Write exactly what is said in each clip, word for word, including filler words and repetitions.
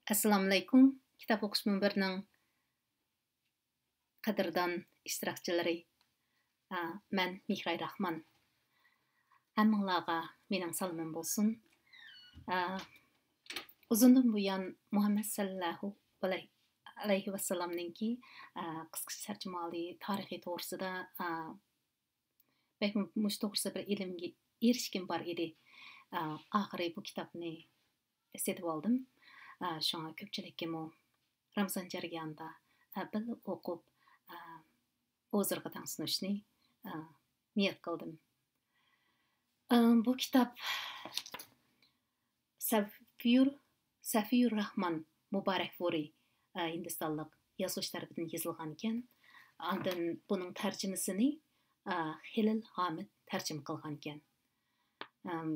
ئەسسالامۇئەلەيكۇم. كىتاب ئوقۇش مۇنبىرىنىڭ قەدىردان ئىشتىراكچىلىرى، ئا، مەن مېھراي راخمان. ھەممىڭلارغا مېنىڭ سالىمىم بولسۇن. ئا، ئۇزۇندىن بۇيان مۇھەممەد سەللەللاھۇ ئەلەيھى ۋەسەللەمنىڭكى، ئا، قىسقىچە تەرجىمىھالى تارىخى توغرىسىدا، ئا، بەكمۇ مۇشۇ توغرىسىدا بىر ئىلىمگە ئېرىشكۈم بار ئىدى. ئا، ئاخىرى بۇ كىتابنى سېتىۋالدىم. ئا، شۇڭا كۆپچىلىككىمۇ رامىزان جەريانىدا، ئا، بىللە ئوقۇپ، ئا، ھۇزۇرغا تەڭ سۇنۇشنى، ئا، نىيەت قىلدىم. ئا، بۇ كىتاب سەفيۇر، سەفيۇر راخمان مۇبارەكفۇرى، ئا، ھىندىستانلىق يازغۇچى تەرىپىدىن يېزىلغانىكەن. ئاندىن بۇنىڭ تەرجىمىسىنى، ئا، خېلىل ھامىد تەرجىمە قىلغانىكەن. ئەم،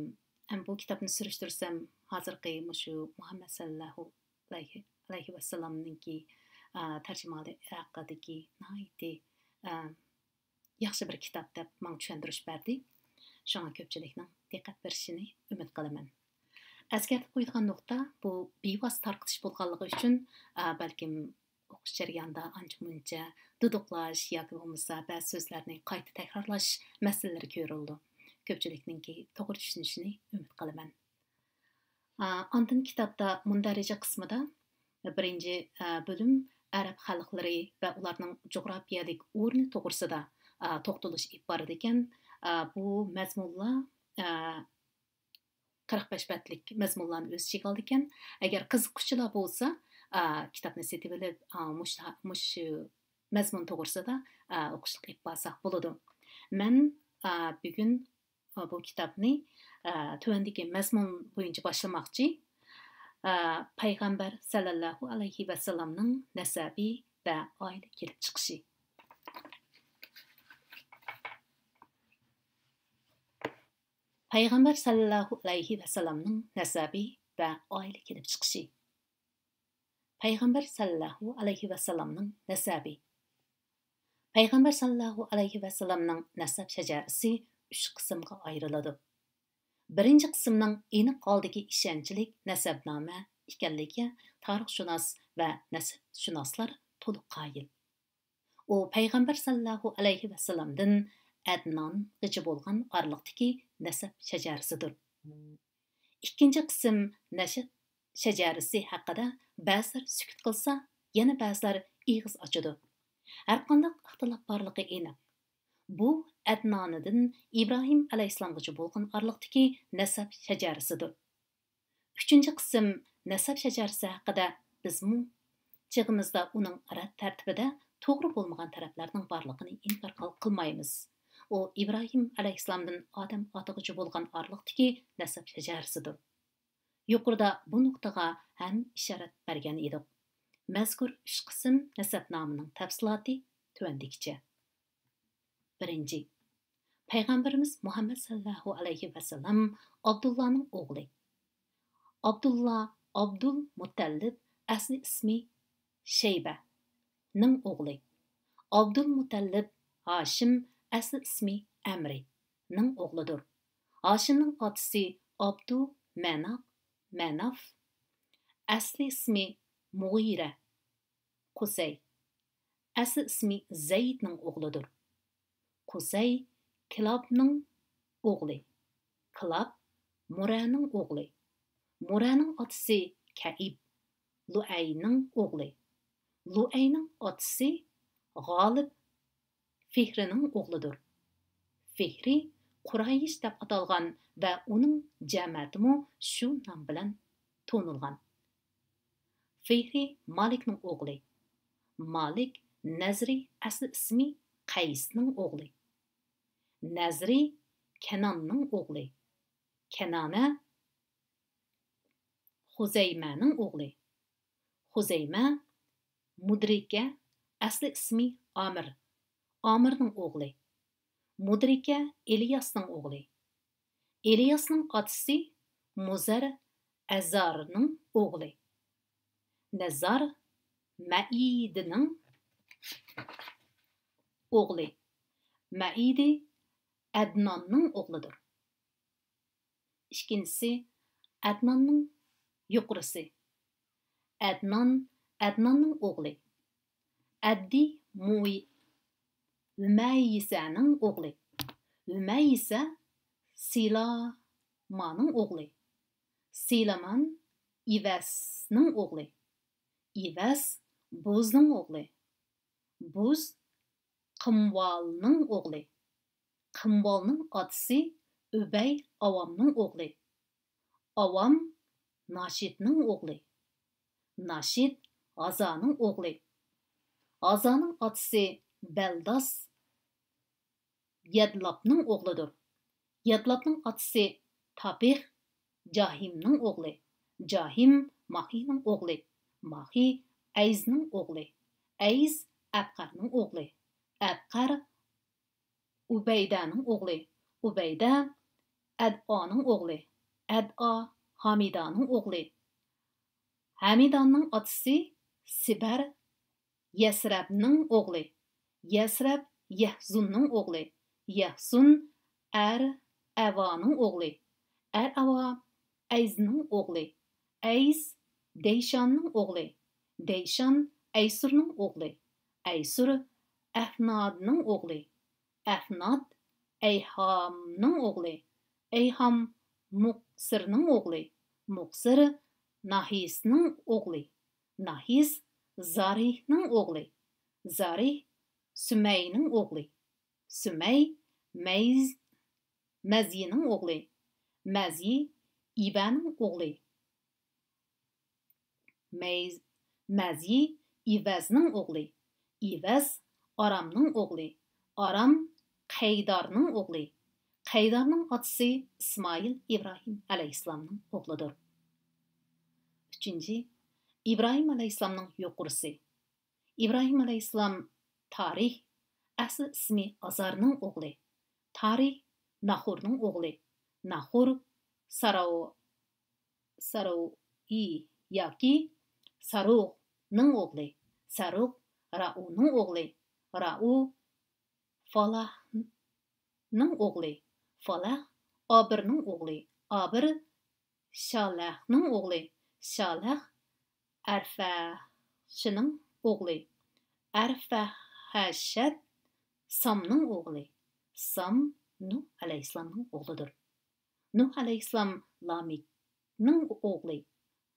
ئەم، بۇ كىتابنى سۈرۈشتۈرسەم، ھازىرقى مۇشۇ مۇھەممەد سەللەللاھۇ ئەلەيھى، ئەلەيھى ۋەسەللەمنىڭكى، ئا، تەرجىمىھالى ھەققىدىكى ناھايىتى، ئا، ياخشى بىر كىتاب دەپ ماڭا چۈشەندۈرۈش بەردى. شۇڭا كۆپچىلىكنىڭ دىققەت بېرىشىنى ئۈمىد قىلىمەن. ئەسكەرتىپ قويىدىغان نۇقتا، بۇ بىۋاسىتە تارقىتىش بولغانلىقى ئۈچۈن، ئا، بەلكىم ئوقۇش جەريانىدا ئانچە-مۇنچە دۇدۇقلاش ياكى بولمىسا بەزى سۆزلەرنى قايتا تەكرارلاش مەسىلىلىرى كۆرۈلىدۇ. كۆپچىلىكنىڭكى توغرا چۈشىنىشىنى ئۈمىد قىلىمەن. ئا، ئاندىن كىتابتا مۇندەرىجە قىسمىدا بىرىنچى، ئا، بۆلۈم ئەرەب خەلقلىرى ۋە ئۇلارنىڭ جۇغراپىيەلىك ئورنى توغرىسىدا، ئا، توختىلىش ئېلىپ بارىدىكەن. ئا، بۇ مەزمۇنلار، ئا، قىرىق بەش بەتلىك مەزمۇنلارنى ئۆز ئىچىگە ئالىدىكەن. ئەگەر قىزىققۇچىلار بولسا، ئا، كىتابنى سېتىۋېلىپ، ئا، مۇشۇ، مۇشۇ مەزمۇن توغرىسىدا، ئا، ئوقۇشلۇق ئېلىپ بارساق بولىدۇ. مەن، ئا، بۈگۈن، ئا، بۇ كىتابنى، ئا، تۆۋەندىكى مەزمۇن بويىچە باشلىماقچى. ئا، پەيغەمبەر سەللەللاھۇ ئەلەيھى ۋەسەللەمنىڭ نەسەبى ۋە ئائىلە كېلىپ چىقىشى. پەيغەمبەر سەللەللاھۇ ئەلەيھى ۋەسەللەمنىڭ نەسەبى ۋە ئائىلە كېلىپ چىقىشى. پەيغەمبەر سەللەللاھۇ ئەلەيھى ۋەسەللەمنىڭ نەسەبى. پەيغەمبەر سەللەللاھۇ ئەلەيھى ۋەسەللەمنىڭ نەسەب شەجەرىسى ئۈچ قىسىمغا ئايرىلىدۇ. بىرىنچى قىسىمنىڭ ئېنىق ھالدىكى ئىشەنچلىك نەسەبنامە ئىكەنلىكىگە تارىخشۇناس ۋە نەسەبشۇناسلار تولۇق قايىل. ئۇ پەيغەمبەر سەللەللاھۇ ئەلەيھى ۋەسەللەمدىن ئەدنانغىچە بولغان ئارىلىقتىكى نەسەب شەجەرىسىدۇر. ئىككىنچى قىسىم نەسەب شەجەرىسى ھەققىدە بەزىلەر سۈكۈت قىلسا، يەنە بەزىلەر ئېغىز ئاچىدۇ. ھەرقانداق ئىختىلاپ بارلىقى ئېنىق. بۇ ئەدنانىدىن ئىبراھىم ئەلەيھىسسالامغىچە بولغان ئارىلىقتىكى نەسەب شەجەرىسىدۇر. ئۈچىنچى قىسىم نەسەب شەجەرىسى ھەققىدە بىزمۇ چېغىمىزدا ئۇنىڭ رەت تەرتىپىدە توغرا بولمىغان تەرەپلەرنىڭ بارلىقىنى ئىنكار قىل-، قىلمايمىز. ئۇ ئىبراھىم ئەلەيھىسسالامدىن ئادەم ئاتىغىچە بولغان ئارىلىقتىكى نەسەب شەجەرىسىدۇر. يۇقىرىدا بۇ نۇقتىغا ھەم ئىشارەت بەرگەن ئىدۇق. مەزكۇر ئۈچ قىسىم نەسەبنامىنىڭ تەپسىلاتى تۆۋەندىكىچە. بىرىنچى، پەيغەمبىرىمىز مۇھەممەد سەللەللاھۇ ئەلەيھى ۋەسەللەم ئابدۇللانىڭ ئوغلى. ئابدۇللا ئابدۇل مۇتەللىپ، ئەسلى ئىسمى شەيبە، نىڭ ئوغلى. ئابدۇل مۇتەللىپ ھاشىم، ئەسلى ئىسمى ئەمرى، نىڭ ئوغلىدۇر. ھاشىمنىڭ ئاتىسى ئابدۇ مەناپ، مەناف، ئەسلى ئىسمى مۇغىرە، قۇسەي، ئەسلى ئىسمى زەيدنىڭ ئوغلىدۇر. قۇسەي كىلابنىڭ ئوغلى. كىلاب مۇرەنىڭ ئوغلى. مۇرەنىڭ ئاتىسى كەئىب، لۇئەينىڭ ئوغلى. لۇئەينىڭ ئاتىسى غالىب فىھرىنىڭ ئوغلىدۇر. فىھرى قۇرايش دەپ ئاتالغان ۋە ئۇنىڭ جەمەتىمۇ شۇ نام بىلەن تونۇلغان. فىھرى مالىكنىڭ ئوغلى. مالىك نەزرى، ئەسلى ئىسمى قەيسنىڭ ئوغلى. نەزرى كەناننىڭ ئوغلى. كەنانە خۇزەيمەنىڭ ئوغلى. خۇزەيمە مۇدرىكە، ئەسلى ئىسمى ئامىر، ئامىرنىڭ ئوغلى. مۇدرىكە ئىلياسنىڭ ئوغلى. ئىلياسنىڭ ئاتىسى مۇزەر ئەزارنىڭ ئوغلى. نەزار مەئىدىنىڭ ئوغلى. مەئىدى ئەدناننىڭ ئوغلىدۇر. ئىككىنچىسى، ئەدناننىڭ يۇقىرىسى. ئەدنان ئەدناننىڭ ئوغلى. ئەددى مۇي-، ھۈمەيسەنىڭ ئوغلى. ھۈمەيسە سىلامانىڭ ئوغلى. سىلامان ئىۋەسنىڭ ئوغلى. ئىۋەس بۇزنىڭ ئوغلى. بۇز قىمۋالنىڭ ئوغلى. قىمۋالنىڭ ئاتىسى ئۈبەي ئاۋامنىڭ ئوغلى. ئاۋام ناشىتنىڭ ئوغلى. ناشىت ھازانىڭ ئوغلى. ھازانىڭ ئاتىسى بەلداس يەدلاپنىڭ ئوغلىدۇر. يەدلاپنىڭ ئاتىسى تاپىخ جاھىمنىڭ ئوغلى. جاھىم ماخىنىڭ ئوغلى. ماخى ئەيزنىڭ ئوغلى. ئەيز ئەبقەرنىڭ ئوغلى. ئەبقەر ئۇبەيدەنىڭ ئوغلى. ئۇبەيدە ئەدئانىڭ ئوغلى. ئەدئا ھامىدانىڭ ئوغلى. ھامىداننىڭ ئاتىسى سىبەر يەسرەبنىڭ ئوغلى. يەسرەب يەھزۇننىڭ ئوغلى. يەھزۇن ئەر ئەۋانىڭ ئوغلى. ئەر ئەۋا ئەيزنىڭ ئوغلى. ئەيز دەيشاننىڭ ئوغلى. دەيشان ئەيسۇرنىڭ ئوغلى. ئەيسۇر ئەفنادنىڭ ئوغلى. ئەفناد ئەيھامنىڭ ئوغلى. ئەيھام مۇقسىرنىڭ ئوغلى. مۇقسىر ناھىسنىڭ ئوغلى. ناھىس زارىھنىڭ ئوغلى. زارىھ سۈمەينىڭ ئوغلى. سۈمەي مەيز-، مەزيىنىڭ ئوغلى. مەزيى ئىۋەنىڭ ئوغلى. مەيز-، مەزيى ئىۋەزنىڭ ئوغلى. ئىۋەز ئارامنىڭ ئوغلى. ئارام قەيدارنىڭ ئوغلى. قەيدارنىڭ ئاتىسى ئىسمائىل ئىبراھىم ئەلەيھىسسالامنىڭ ئوغلىدۇر. ئۈچىنچى، ئىبراھىم ئەلەيھىسسالامنىڭ يۇقىرىسى. ئىبراھىم ئەلەيھىسسالام تارىھ، ئەسلى ئىسمى ئازارنىڭ ئوغلى. تارىھ ناخورنىڭ ئوغلى. ناخور ساراۋ-، ساروئى ياكى ساروغنىڭ ئوغلى. ساروغ رائۇنىڭ ئوغلى. رائۇ فالاھنىڭ ئوغلى. فالاھ ئابىرنىڭ ئوغلى. ئابىر شالەھنىڭ ئوغلى. شالەھ ئەرفەھشىنىڭ ئوغلى. ئەرفەھەشەت سامنىڭ ئوغلى. سام نۇھ ئەلەيھىسسالامنىڭ ئوغلىدۇر. نۇھ ئەلەيھىسسالام لامىكنىڭ ئوغلى.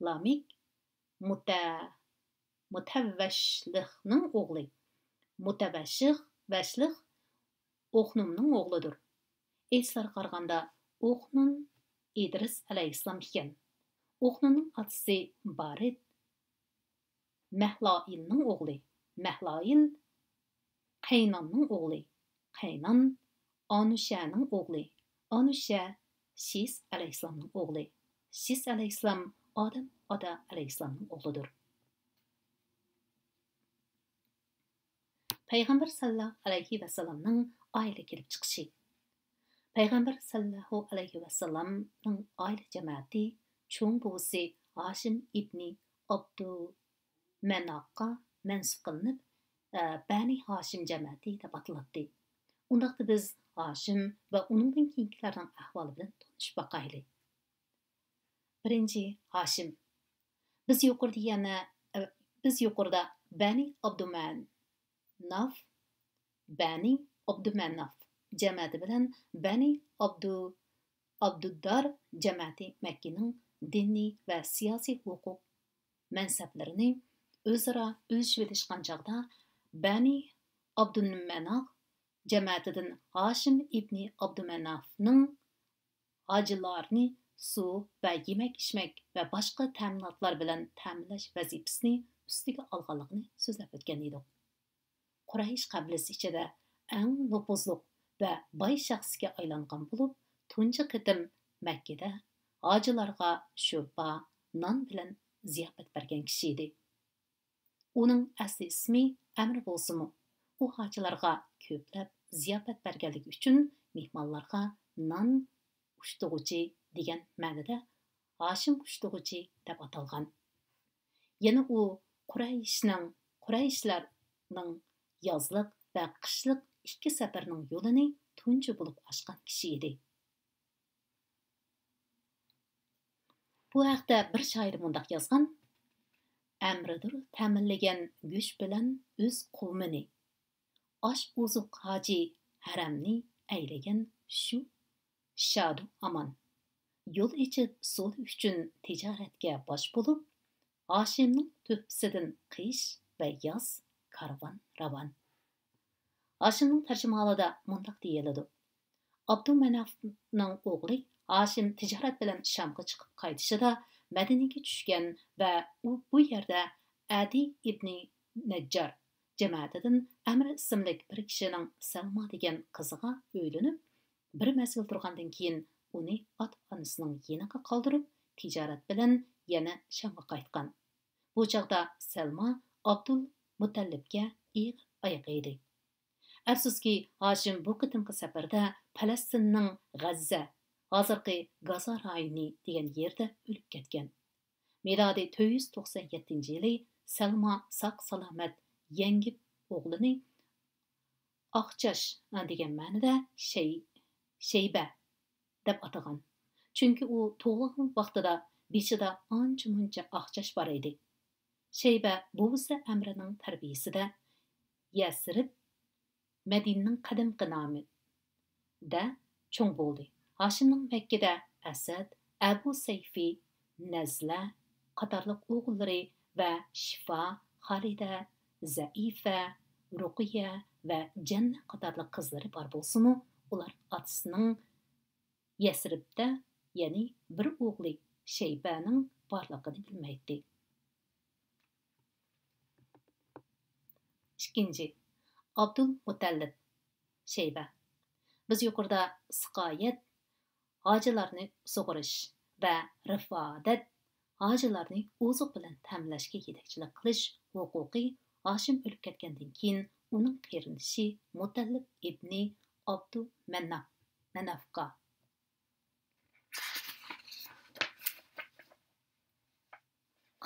لامىك مۇتە-، مۇتەۋەشلىخنىڭ ئوغلى. مۇتەۋەشلىخ، ۋەشلىخ ئوخنۇمنىڭ ئوغلىدۇر. ئېيتىشلارغا قارىغاندا، ئوخنۇن ئىدرىس ئەلەيھىسسالام ئىكەن. ئوخنۇننىڭ ئاتىسى بارىت مەھلائىلنىڭ ئوغلى. مەھلائىل قەيناننىڭ ئوغلى. قەينان ئانۇشەنىڭ ئوغلى. ئانۇشە شىس ئەلەيھىسسالامنىڭ ئوغلى. شىس ئەلەيھىسسالام ئادەم ئاتا ئەلەيھىسسالامنىڭ ئوغلىدۇر. پەيغەمبەر سەللەللاھۇ ئەلەيھى ۋەسەللەمنىڭ ئائىلە كېلىپ چىقىشى. پەيغەمبەر سەللەللاھۇ ئەلەيھى ۋەسەللەمنىڭ ئائىلە جەمەتى چوڭ بوۋىسى ھاشىم ئىبنى ئابدۇمەناپقا مەنسۇپ قىلىنىپ، ئە، بەنى ھاشىم جەمەتى دەپ ئاتىلاتتى. ئۇنداقتا بىز ھاشىم ۋە ئۇنىڭدىن كېيىنكىلەرنىڭ ئەھۋالى بىلەن تونۇشۇپ باقايلى. بىرىنچى، ھاشىم. بىز يۇقىرىدا يەنە، بىز يۇقىرىدا بەنى ئابدۇمەناف، بەنى ئابدۇمەناف جەمەتى بىلەن بەنى ئابدۇ-، ئابدۇددار جەمەتى مەككىنىڭ دىنىي ۋە سىياسىي ھوقۇق مەنسەپلىرىنى ئۆزئارا ئۈزۈشۈۋېلىشقان چاغدا، بەنى ئابدۇمەناف جەمەتىدىن ھاشىم ئىبنى ئابدۇمەنافنىڭ ھاجىلارنى سۇ ۋە يېمەك-ئىچمەك ۋە باشقا تەمىناتلار بىلەن تەمىنلەش ۋەزىپىسىنى ئۈستىگە ئالغانلىقىنى سۆزلەپ ئۆتكەن ئىدۇق. قۇرەيش قەبىلىسى ئىچىدە ئەڭ نوپۇزلۇق ۋە باي شەخسكە ئايلانغان بولۇپ، تۇنجى قېتىم مەككىدە ھاجىلارغا شورپا، نان بىلەن زىياپەت بەرگەن كىشى ئىدى. ئۇنىڭ ئەسلى ئىسمى ئەمىر بولسىمۇ، ئۇ ھاجىلارغا كۆپلەپ زىياپەت بەرگەنلىكى ئۈچۈن مېھمانلارغا نان ئۇشتۇغۇچى دېگەن مەنىدە ھاشىم ئۇشتۇغۇچى دەپ ئاتالغان. يەنە ئۇ قۇرەيشنىڭ، قۇرەيشلەرنىڭ يازلىق ۋە قىشلىق ئىككى سەپەرنىڭ يولىنى تۇنجى بولۇپ ئاشقان كىشى ئىدى. بۇ ھەقتە بىر شائىر مۇنداق يازغان: ئەمرىدۇر تەمىنلىگەن گۆش بىلەن ئۆز قوۋمىنى، ئاش-ئوزۇق ھاجى ھەرەمنى ئەيلىگەن شۇ شادۇ ئامان. يول ئېچىپ سودا ئۈچۈن تىجارەتكە باش بولۇپ، ھاشىمنىڭ تۆھپىسىدىن قىش ۋە ياز كارۋان راۋان. ھاشىمنىڭ تەرجىمىھالىدا مۇنداق دېيىلىدۇ: ئابدۇمەنافنىڭ ئوغلى ھاشىم تىجارەت بىلەن شامغا چىقىپ قايتىشىدا مەدىنىگە چۈشكەن ۋە ئۇ بۇ يەردە ئەدى ئىبنى نەججار جەمەتىدىن ئەمر ئىسىملىك بىر كىشىنىڭ سەلما دېگەن قىزىغا ئۆيلىنىپ، بىر مەزگىل تۇرغاندىن كېيىن ئۇنى ئاتا-ئانىسىنىڭ يېنىغا قالدۇرۇپ، تىجارەت بىلەن يەنە شامغا قايتقان. بۇ چاغدا سەلما ئابدۇلمۇتەللىپكە ئېغىر ئايىغى ئىدى. ئەپسۇسكى، ھاشىم بۇ قېتىمقى سەپەردە پەلەستىننىڭ غەززە، ھازىرقى گازا رايونى دېگەن يېرىدە ئۆلۈپ كەتكەن. مىلادىي تۆت يۈز توقسان يەتتىنچى يىلى سەلما ساق-سالامەت يەڭگىپ ئوغلىنى ئاقچاش دېگەن مەنىدە شەي-، شەيبە دەپ ئاتىغان. چۈنكى ئۇ تۇغۇلغان ۋاقتىدا بېشىدا ئانچە-مۇنچە ئاق چاچ بار ئىدى. شەيبە بوۋىسى ئەمرىنىڭ تەربىيىسىدە يەسرىب، مەدىنىنىڭ قەدىمكى نامى، دە چوڭ بولدى. ھاشىمنىڭ مەككىدە ئەسەد، ئەبۇ سەيفى، نەزلە قاتارلىق ئوغۇللىرى ۋە شىفا، خالىدە، زەئىفە، رۇقىيە ۋە جەننە قاتارلىق قىزلىرى بار بولسىمۇ، ئۇلار ئاتىسىنىڭ يەسرىبتە، يەنى بىر ئوغلى شەيبەنىڭ بارلىقىنى بىلمەيتتى. ئىككىنچى، ئابدۇلمۇتەللىپ، شەيبە. بىز يۇقىرىدا سىقايەت، ھاجىلارنى سۇغۇرۇش ۋە رىفادەت، ھاجىلارنى ئوزۇق بىلەن تەمىنلەشكە يېتەكچىلىك قىلىش ھوقۇقى ھاشىم ئۆلۈپ كەتكەندىن كېيىن ئۇنىڭ قېرىندىشى مۇتەللىپ ئىبنى ئابدۇ مەنناپ، مەنافقا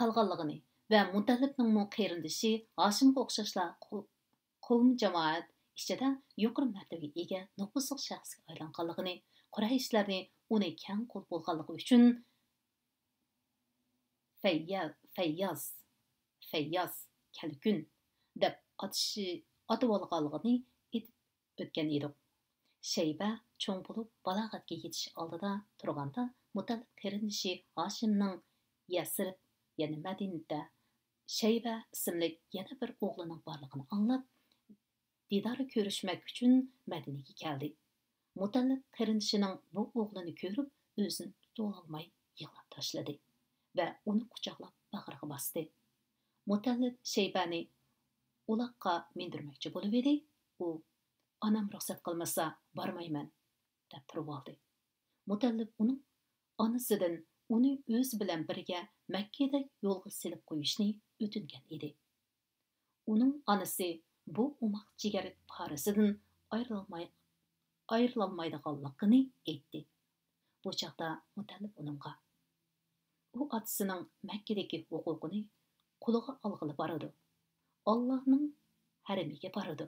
قالغانلىقىنى ۋە مۇتەللىپنىڭمۇ قېرىندىشى ھاشىمغا ئوخشاشلا قو-، قوۋم جامائەت ئىچىدە يۇقىرى مەرتىۋىگە ئىگە نوپۇزلۇق شەخسكە ئايلانغانلىقىنى، قۇرەيشلەرنى ئۇنى كەڭ قول بولغانلىقى ئۈچۈن فەييا-، فەيياز، فەيياز، كەلكۈن دەپ ئاتىشى، ئاتىۋالغانلىقىنى ئېيتىپ ئۆتكەن ئىدۇق. شەيبە چوڭ بولۇپ، بالاغەتكە يېتىش ئالدىدا تۇرغاندا، مۇتەللىپ قېرىندىشى ھاشىمنىڭ يەسرىب، يەنى مەدىنىدە شەيبە ئىسىملىك يەنە بىر ئوغلىنىڭ بارلىقىنى ئاڭلاپ، دىدارى كۆرۈشمەك ئۈچۈن مەدىنىگە كەلدى. مۇتەللىپ قېرىندىشىنىڭ بۇ ئوغلىنى كۆرۈپ، ئۆزىنى تۇتۇۋالالماي يىغلاپ تاشلىدى ۋە ئۇنى قۇچاقلاپ باغرىغا باستى. مۇتەللىپ شەيبەنى ئۇلاققا مىندۈرمەكچى بولۇۋىدى، ئۇ، «ئانام رۇخسەت قىلمىسا، بارمايمەن» دەپ تۇرۇۋالدى. مۇتەللىپ ئۇنىڭ ئانىسىدىن ئۇنى ئۆزى بىلەن بىرگە مەككىدە يولغا سېلىپ قويۇشنى ئۆتۈنگەن ئىدى. ئۇنىڭ ئانىسى بۇ ئوماق جىگەر پارىسىدىن ئايرىلالماي-، ئايرىلالمايدىغانلىقىنى ئېيتتى. بۇ چاغدا مۇتەللىپ ئۇنىڭغا، «ئۇ ئاتىسىنىڭ مەككىدىكى ھوقۇقىنى قولىغا ئالغىلى بارىدۇ، ئاللانىڭ ھەرىمىگە بارىدۇ»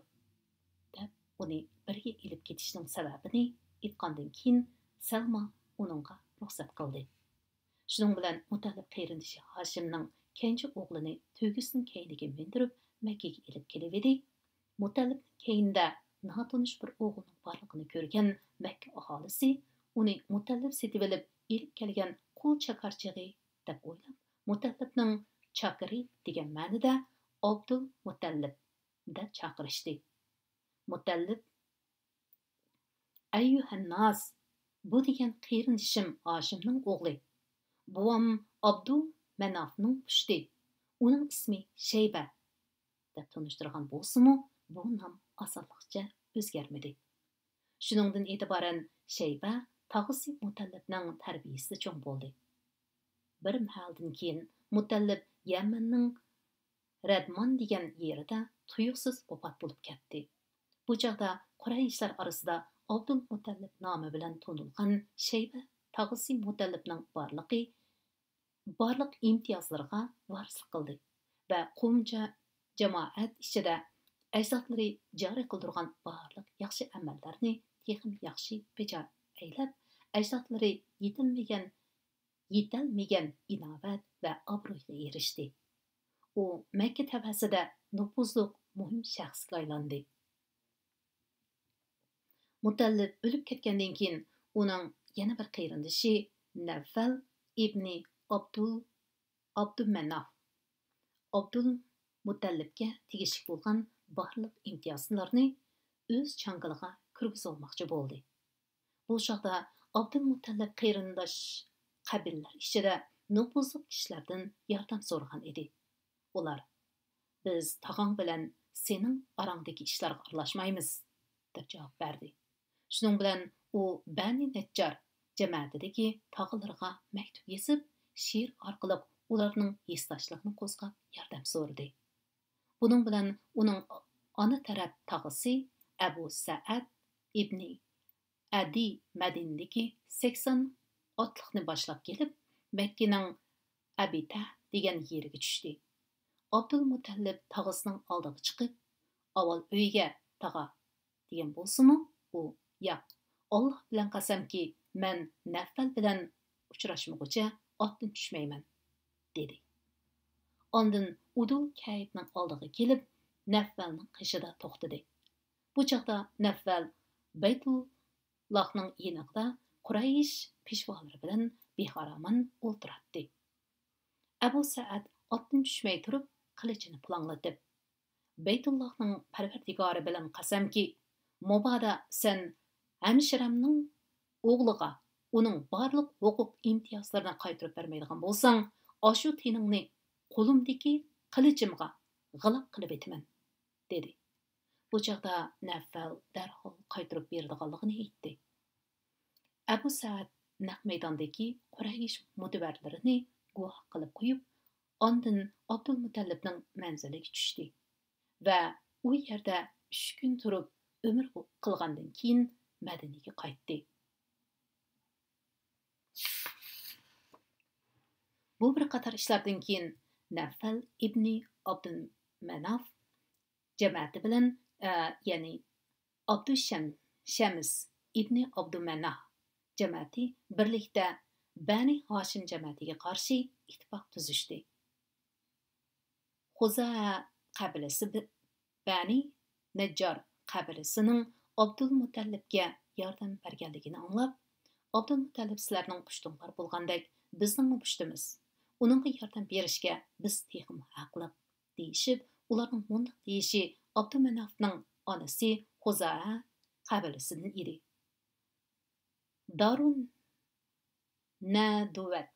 دەپ، ئۇنى بىرگە ئېلىپ كېتىشنىڭ سەۋەبىنى ئېيتقاندىن كېيىن، سەلما ئۇنىڭغا رۇخسەت قىلدى. شۇنىڭ بىلەن مۇتەللىپ قېرىندىشى ھاشىمنىڭ كەنجى ئوغلىنى تۆگىسىنىڭ كەينىگە مىندۈرۈپ، مەككىگە ئېلىپ كېلىۋىدى. مۇتەللىپنىڭ كەينىدە ناتونۇش بىر ئوغۇلنىڭ بارلىقىنى كۆرگەن مەككە ئاھالىسى ئۇنى مۇتەللىپ سېتىۋېلىپ ئېلىپ كەلگەن قۇل چاكارچىغى دەپ ئويلاپ، مۇتەللىپنىڭ چاكىرى دېگەن مەنىدە ئابدۇل مۇتەللىپ دەپ چاقىرىشتى. مۇتەللىپ، «ئەييۇھەنناس، بۇ دېگەن قېرىندىشىم ھاشىمنىڭ ئوغلى، بوۋام ئابدۇ مەنافنىڭ پۇشتى، ئۇنىڭ ئىسمى شەيبە» دەپ تونۇشتۇرغان بولسىمۇ، بۇ نام ئاسانلىقچە ئۆزگەرمىدى. شۇنىڭدىن ئېتىبارەن شەيبە تاغىسى مۇتەللىپنىڭ تەربىيىسىدە چوڭ بولدى. بىر مەھەلدىن كېيىن مۇتەللىپ يەمەننىڭ رەدمان دېگەن يېرىدە تۇيۇقسىز ۋاپات بولۇپ كەتتى. بۇ چاغدا قۇرەيشلەر ئارىسىدا ئابدۇلمۇتەللىپ نامى بىلەن تونۇلغان شەيبە تاغىسى مۇتەللىپنىڭ بارلىقى، بارلىق ئىمتىيازلىرىغا ۋارىسلىق قىلدى ۋە قومچە جامائەت ئىچىدە ئەجدادلىرى جارى قىلدۇرغان بارلىق ياخشى ئەمەللەرنى تېخىمۇ ياخشى بىجا ئەيلەپ، ئەجدادلىرى يېتىلمىگەن يېتەلمىگەن ئىناۋەت ۋە ئابرۇيغا ئېرىشتى. ئۇ مەككە تەۋەسىدە نوپۇزلۇق مۇھىم شەخسكە ئايلاندى. مۇتەللىپ ئۆلۈپ كەتكەندىن كېيىن، ئۇنىڭ يەنە بىر قېرىندىشى نەۋفەل ئىبنى ئابدۇل ئابدۇمەناف ئابدۇلمۇتەللىپكە تېگىشلىك بولغان بارلىق ئىمتىيازلارنى ئۆز چاڭگىلىغا كىرگۈزۈۋالماقچى بولدى. بۇ چاغدا ئابدۇلمۇتەللىپ قېرىنداش قەبىلىلەر ئىچىدە نوپۇزلۇق كىشىلەردىن ياردەم سورىغان ئىدى. ئۇلار، «بىز تاغاڭ بىلەن سېنىڭ ئاراڭدىكى ئىشلارغا ئارىلاشمايمىز» دەپ جاۋاب بەردى. شۇنىڭ بىلەن ئۇ بەنى نەججار جەمەتىدىكى تاغىلىرىغا مەكتۇپ يېزىپ، شېئىر ئارقىلىق ئۇلارنىڭ ھېسداشلىقىنى قوزغاپ ياردەم سورىدى. بۇنىڭ بىلەن ئۇنىڭ ئانا تەرەپ تاغىسى ئەبۇ سەئەد ئىبنى ئەدى مەدىنىدىكى سەكسەن ئاتلىقنى باشلاپ كېلىپ، مەككىنىڭ ئەبىتەھ دېگەن يېرىگە چۈشتى. ئابدۇلمۇتەللىپ تاغىسىنىڭ ئالدىغا چىقىپ، ئاۋۋال ئۆيگە، تاغا، دېگەن بولسىمۇ، ئۇ، ياق، ئاللاھ بىلەن قەسەمكى، مەن نەفەل بىلەن ئۇچراشمىغۇچە ئاتتىن چۈشمەيمەن، دېدى. ئاندىن ئۇدۇل كەيپنىڭ ئالدىغا كېلىپ، نەفەلنىڭ قېشىدا توختىدى. بۇ چاغدا نەفەل بەيتۇللاھنىڭ يېنىدا قۇرەيش پېشۋالىرى بىلەن بىخارامان ئولتۇراتتى. ئەبۇ سەئەد ئاتتىن چۈشمەي تۇرۇپ، قىلىچىنى پۇلاڭلىتىپ، بەيتۇللاھنىڭ پەرۋەردىگارى بىلەن قەسەمكى، مۇبادا سەن ھەمشىرەمنىڭ ئوغلىغا ئۇنىڭ بارلىق ھوقۇق ئىمتىيازلىرىنى قايتۇرۇپ بەرمەيدىغان بولساڭ، ئاشۇ تېنىڭنى قولۇمدىكى قىلىچىمغا غىلاپ قىلىۋېتىمەن، دېدى. بۇ چاغدا نەفەل دەرھال قايتۇرۇپ بېرىدىغانلىقىنى ئېيتتى. ئەبۇ سەئەد نەق مەيداندىكى قۇرەيش مۇتەۋەرلىرىنى گۇۋاھ قىلىپ قويۇپ، ئاندىن ئابدۇلمۇتەللىپنىڭ مەنزىلىگە چۈشتى ۋە ئۇ يەردە ئۈچ كۈن تۇرۇپ، ئۆمرە قىلغاندىن كېيىن مەدىنىگە قايتتى. بۇ بىر قاتار ئىشلاردىن كېيىن نەفەل ئىبنى ئابدۇمەناف جەمەتى بىلەن، ئە، يەنى ئابدۇشەم-، شەمس ئىبنى ئابدۇمەناھ جەمەتى بىرلىكتە بەنى ھاشىم جەمەتىگە قارشى ئىتتىپاق تۈزۈشتى. خۇزائە قەبىلىسى بى-، بەنى نەججار قەبىلىسىنىڭ ئابدۇلمۇتەللىپكە ياردەم بەرگەنلىكىنى ئاڭلاپ، ئابدۇلمۇتەللىپ سىلەرنىڭ پۇشتۇڭلار بولغاندەك بىزنىڭمۇ پۇشتىمىز. ئۇنىڭغا ياردەم بېرىشكە بىز تېخىمۇ ھەقلىق، دېيىشىپ، ئۇلارنىڭ مۇنداق دېيىشى ئابدۇمەنافنىڭ ئانىسى خۇزائە قەبىلىسىدىن ئىدى. دارۇ نەدۇۋەت،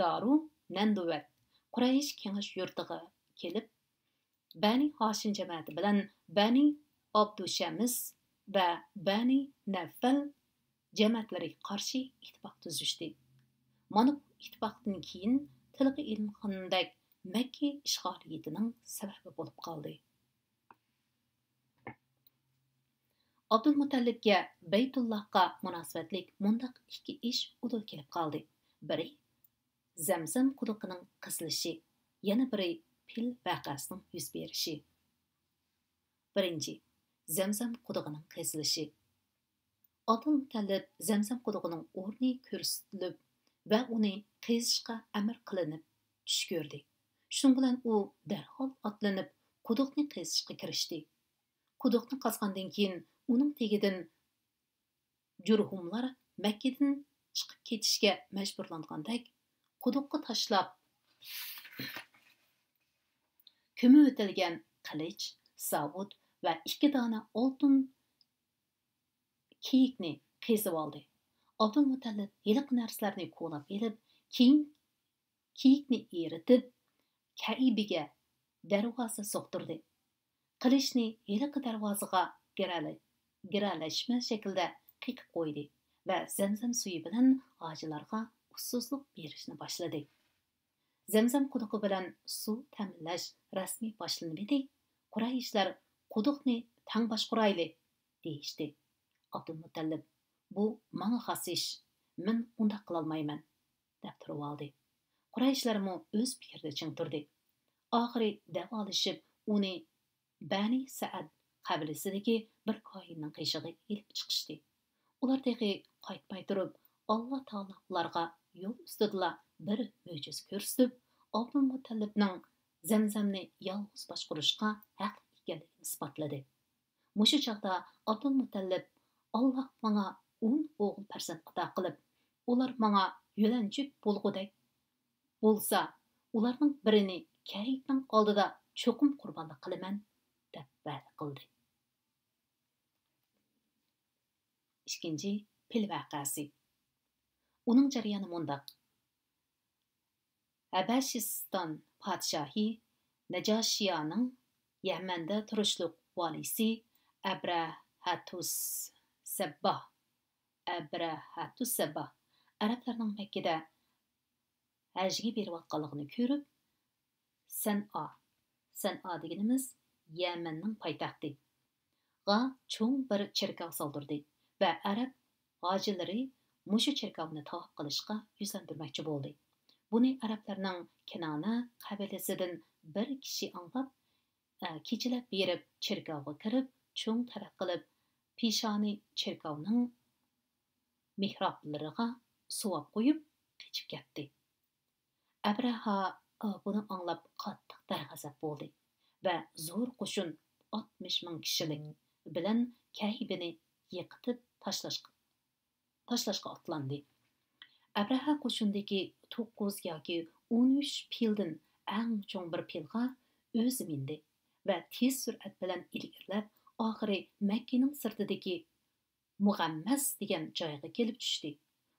دارۇ نەندۇۋەت، قۇرەيش كېڭەش يۇرتىغا كېلىپ، بەنى ھاشىم جەمەتى بىلەن بەنى ئابدۇشەمس ۋە بەنى نەفەل جەمەتلىرىگە قارشى ئىتتىپاق تۈزۈشتى. مانا بۇ ئىتتىپاقتىن كېيىن تىلغا ئېلىنغىنىدەك مەككە ئىشغالىيىتىنىڭ سەۋەبى بولۇپ قالدى. ئابدۇلمۇتەللىپكە بەيتۇللاھقا مۇناسىۋەتلىك مۇنداق ئىككى ئىش ئۇدۇل كېلىپ قالدى. بىرى، زەمزەم قۇدۇقىنىڭ قېزىلىشى، يەنە بىرى، پىل ۋەقەسىنىڭ يۈز بېرىشى. بىرىنچى، زەمزەم قۇدۇقىنىڭ قېزىلىشى. ئابدۇلمۇتەللىپ زەمزەم قۇدۇقىنىڭ ئورنى كۆرسىتىلىپ ۋە ئۇنى قېزىشقا ئەمىر قىلىنىپ چۈش كۆردى. شۇنىڭ بىلەن ئۇ دەرھال ئاتلىنىپ، قۇدۇقنى قېزىشقا كىرىشتى. قۇدۇقنى قازغاندىن كېيىن، ئۇنىڭ تېگىدىن جۇرھۇملار مەككىدىن چىقىپ كېتىشكە مەجبۇرلانغاندەك، قۇدۇققا تاشلاپ كۆمۈۋېتىلگەن قىلىچ، ساۋۇت ۋە ئىككى دانە ئالتۇن كىيىكنى قېزىۋالدى. ئابدۇلمۇتەللىپ ھېلىقى نەرسىلەرنى كولاپ ئېلىپ، كېيىن كىيىكنى ئېرىتىپ، كەئبىگە دەرۋازا سوقتۇردى. قىلىچنى ھېلىقى دەرۋازىغا گىرەلە-، گىرەلەشمە شەكىلدە قېقىپ قويدى ۋە زەمزەم سۈيى بىلەن ھاجىلارغا ئۇسسۇزلۇق بېرىشنى باشلىدى. زەمزەم قۇدۇقى بىلەن سۇ تەمىنلەش رەسمىي باشلىنىۋىدى. قۇرەيشلەر «قۇدۇقنى تەڭ باشقۇرايلى» دېيىشتى. ئابدۇلمۇتەللىپ، «بۇ ماڭا خاس ئىش، مەن ئۇنداق قىلالمايمەن» دەپ تۇرۇۋالدى. قۇرەيشلەرمۇ ئۆز پىكرىدە چىڭ تۇردى. ئاخىرى دەۋالىشىپ، ئۇنى بەنى سەئەد قەبىلىسىدىكى بىر كاھىننىڭ قېشىغا ئېلىپ چىقىشتى. ئۇلار تېخى قايتماي تۇرۇپ، ئاللا تائالا ئۇلارغا يول ئۈستىدىلا بىر مۆجىزە كۆرسىتىپ، ئابدۇلمۇتەللىپنىڭ زەمزەمنى يالغۇز باشقۇرۇشقا ھەقلىق ئىكەنلىكىنى ئىسپاتلىدى. مۇشۇ چاغدا ئابدۇلمۇتەللىپ، «ئاللاھ ماڭا ئون ئوغۇل پەرزەنت ئاتا قىلىپ، ئۇلار ماڭا يۆلەنچۈك بولغۇدەك بولسا، ئۇلارنىڭ بىرىنى كەيپنىڭ ئالدىدا چوقۇم قۇربانلىق قىلىمەن» دەپ ۋەدە قىلدى. ئىككىنچى پىل ۋەقەسى. ئۇنىڭ جەريانى مۇنداق. ھەبەشىستان پادىشاھى نەجاشىيانىڭ يەمەندە تۇرۇشلۇق ۋالىيسى ئەبرەھەتۇس سەبباھ، ئەبرەھەتۇس سەبباھ ئەرەبلەرنىڭ مەككىدە ھەجگە بېرىۋاتقانلىقىنى كۆرۈپ، سەنئا، سەنئا دېگىنىمىز يەمەننىڭ پايتەختى، غا چوڭ بىر چېركاۋ سالدۇردى ۋە ئەرەب ھاجىلىرى مۇشۇ چېركاۋنى تاۋاپ قىلىشقا يۈزلەندۈرمەكچى بولدى. بۇنى ئەرەبلەرنىڭ كىنانە قەبىلىسىدىن بىر كىشى ئاڭلاپ، ئە، كېچىلەپ بېرىپ چېركاۋغا كىرىپ، چوڭ تەرەت قىلىپ، پېشانى چېركاۋنىڭ مېھرابلىرىغا سوۋاب قويۇپ، قېچىپ كەتتى. ئەبرەھە، ئە، بۇنى ئاڭلاپ قاتتىق دەرغەزەپ بولدى ۋە زور قوشۇن، ئاتمىش مىڭ كىشىلىك بىلەن كەيبىنى يىقىتىپ تاشلاشقا، تاشلاشقا ئاتلاندى. ئەبرەھە قوشۇندىكى توققۇز ياكى ئون ئۈچ پىلدىن ئەڭ چوڭ بىر پىلغا ئۆزى مىندى ۋە تېز سۈرئەت بىلەن ئىلگىرىلەپ، ئاخىرى مەككىنىڭ سىرتىدىكى مۇغەممەس دېگەن جايغا كېلىپ چۈشتى.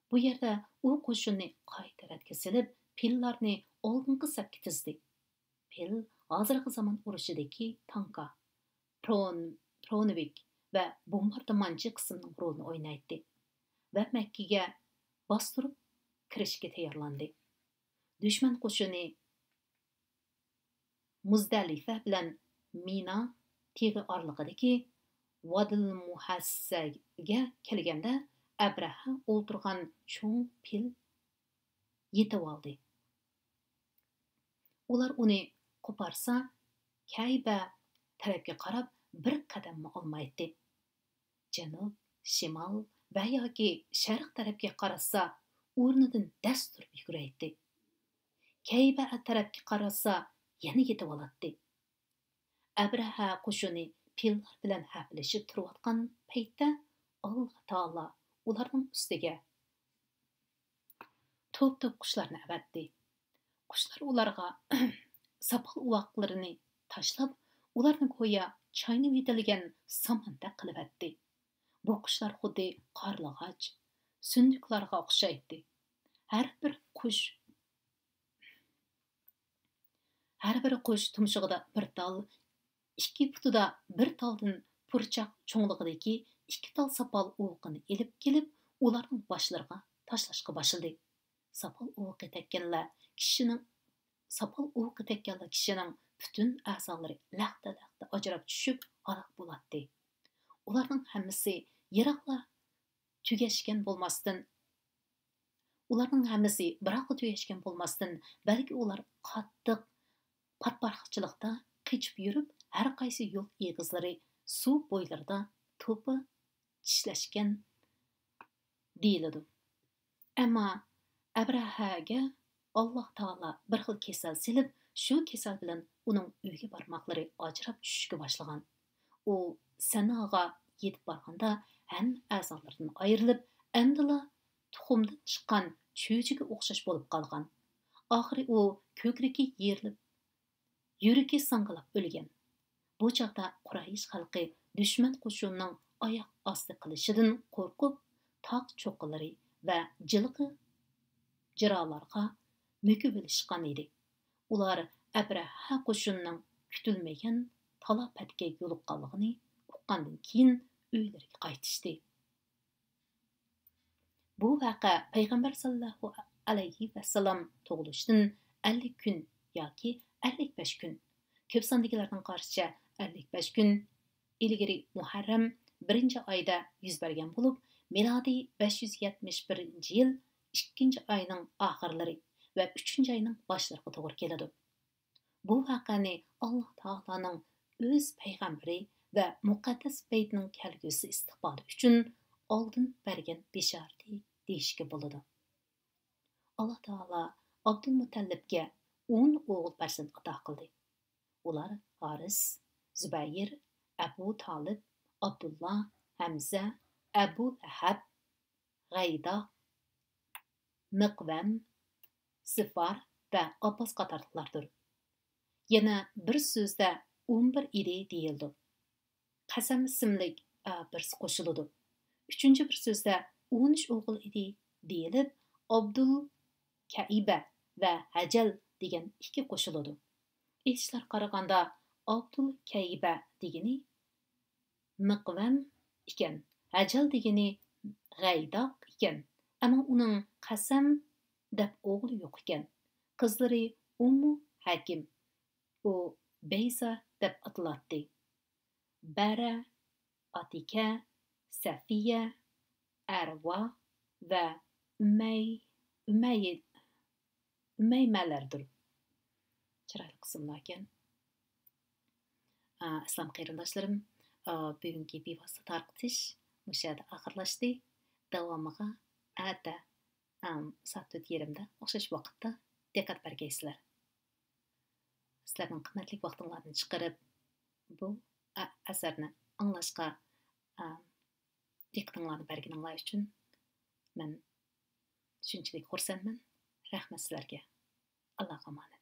بۇ يەردە ئۇ قوشۇننى قايتا رەتكە سېلىپ، پىللارنى ئالدىنقى سەپكە تىزدى. پىل ھازىرقى زامان ئۇرۇشىدىكى تانكا، برون-، برونېۋىك ۋە بومباردىمانچى قىسىمنىڭ رولىنى ئوينايتتى ۋە مەككىگە باستۇرۇپ كىرىشكە تەييارلاندى. دۈشمەن قوشۇنى مۇزدەلىفە بىلەن مىنا تېغى ئارىلىقىدىكى ۋادىل مۇھەسسەگە كەلگەندە، ئەبرەھە ئولتۇرغان چوڭ پىل يېتىۋالدى. ئۇلار ئۇنى قوپارسا، كەيبە تەرەپكە قاراپ بىر قەدەممۇ ئالمايتتى. جەنۇب، شىمال ۋە ياكى شەرق تەرەپكە قاراتسا، ئورنىدىن دەس تۇرۇپ يۈگۈرەيتتى. كەيبە تەرەپكە قاراتسا، يەنە يېتىۋالاتتى. ئەبرەھە قوشۇنى پىللار بىلەن ھەپىلىشىپ تۇرۇۋاتقان پەيتتە، ئاللا تائالا ئۇلارنىڭ ئۈستىگە توپ-توپ قۇشلارنى ئەۋەتتى. قۇشلار ئۇلارغا ساپال ئۇۋاقلىرىنى تاشلاپ، ئۇلارنى گويا چاينىۋېتىلگەن ساماندەك قىلىۋەتتى. بۇ قۇشلار خۇددى قارلىغاچ، سۈندۈكلارغا ئوخشايتتى. ھەر بىر قۇش، ھەر بىر قۇش تۇمشۇقىدا بىر تال، ئىككى پۇتىدا بىر تالدىن پۇرچاق چوڭلۇقىدىكى ئىككى تال ساپال ئۇۋىقىنى ئېلىپ كېلىپ، ئۇلارنىڭ باشلىرىغا تاشلاشقا باشلىدى. ساپال ئۇۋىقى تەگكەنلەر كىشىنىڭ، ساپال ئۇۋىقى تەگكەنلەر كىشىنىڭ پۈتۈن ئەزالىرى لەختە-لەختە ئاجراپ چۈشۈپ ھالاك بولاتتى. ئۇلارنىڭ ھەممىسى يىراقلا تۈگەشكەن بولماستىن، ئۇلارنىڭ ھەممىسى بىراقلا تۈگەشكەن بولماستىن، بەلكى ئۇلار قاتتىق پاتپارقىچىلىقتا قېچىپ يۈرۈپ، ھەر قايسى يول ئېغىزلىرى، سۇ بويلىرىدا توپا چىشلەشكەن دېيىلىدۇ. ئەمما ئەبرەھەگە ئاللا تائالا بىر خىل كېسەل سېلىپ، شۇ كېسەل بىلەن ئۇنىڭ ئۆيگە بارماقلىرى ئاجراپ چۈشۈشكە باشلىغان. ئۇ سەنئاغا يېتىپ بارغاندا، ھەممە ئەزالىرىدىن ئايرىلىپ، ئەمدىلا تۇخۇمدىن چىققان چۈجىگە ئوخشاش بولۇپ قالغان. ئاخىرى ئۇ كۆكرىكى يېرىلىپ، يۈرىكى ساڭگىلاپ ئۆلگەن. بۇ چاغدا قۇرايىش خەلقى دۈشمەن قوشۇنىنىڭ ئاياق ئاستى قىلىشىدىن قورقۇپ، تاغ چوققىلىرى ۋە جىلغا جىرالارغا مۆكۈۋېلىشقان ئىدى. ئۇلار ئەبرەھە قوشۇنىنىڭ كۈتۈلمىگەن تالاپەتكە يولۇققانلىقىنى ئۇققاندىن كېيىن، ئۆيلىرىگە قايتىشتى. بۇ ۋەقە پەيغەمبەر ساللاللاھۇ ئەلەيھى ۋەسەللەم تۇغۇلۇشتىن ئەللىك كۈن ياكى ئەللىك بەش كۈن، كۆپ ساندىكىلەرنىڭ قارىشىچە ئەللىك بەش كۈن ئىلگىرى مۇھەررەم بىرىنچى ئايدا يۈز بەرگەن بولۇپ، مىلادىي بەش يۈز يەتمىش بىرىنچى يىل ئىككىنچى ئاينىڭ ئاخىرلىرى ۋە ئۈچىنچى ئاينىڭ باشلىرىغا توغرا كېلىدۇ. بۇ ۋەقەنى ئاللا تائالانىڭ ئۆز پەيغەمبىرى ۋە مۇقەددەس بەيتىنىڭ كەلگۈسى ئىستىقبالى ئۈچۈن ئالدىن بەرگەن بېشارىتى دېيىشكە بولىدۇ. ئاللا تائالا ئابدۇلمۇتەللىپكە ئون ئوغۇل پەرزەنت ئاتا قىلدى. ئۇلار ھارىس، زۇبەيىر، ئەبۇ تالىپ، ئابدۇللا، ھەمزە، ئەبۇ لەھەب، غەيداق، مىقۋەم، زىفار ۋە ئابباس قاتارلىقلاردۇر. يەنە بىر سۆزدە ئون بىر ئىدى دېيىلىدۇ. قەسەم ئىسىملىك، ئە، بىرسى قوشۇلىدۇ. ئۈچىنچى بىر سۆزدە ئون ئۈچ ئوغۇل ئىدى دېيىلىپ، ئابدۇل كەئىبە ۋە ھەجەل دېگەن ئىككى قوشۇلىدۇ. ئېيتىشلارغا قارىغاندا، ئابدۇل كەئىبە دېگىنى مىقۋەم ئىكەن، ھەجەل دېگىنى غەيداق ئىكەن. ئەمما ئۇنىڭ قەسەم دەپ ئوغلى يوق ئىكەن. قىزلىرى ئۇممۇ ھەكىم، ئۇ بەيزا دەپ ئاتىلاتتى. بەرە، ئاتىكە، سەفىيە، ئەرۋا ۋە ئۈمەي-، ئۈمەي-، ئۈمەيمەلەردۇر. چىرايلىق ئىسىملاركەن. ئا، ئەسسالام قېرىنداشلىرىم. ئا، بۈگۈنكى بىۋاسىتە تارقىتىش مۇشۇ يەردە ئاخىرلاشتى. داۋامىغا ئەتە، ئام، سائەت تۆت يېرىمدە ئوخشاش ۋاقىتتا دىققەت بەرگەيسىلەر. سىلەرنىڭ قىممەتلىك ۋاقتىڭلاردىن چىقىرىپ، بۇ ئە-، ئەسەرنى ئاڭلاشقا، ئە، دىققىتىڭلارنى بەرگىنىڭلار ئۈچۈن مەن شۇنچىلىك خۇرسەنمەن. رەھمەت سىلەرگە. ئاللاغا ئامانەت.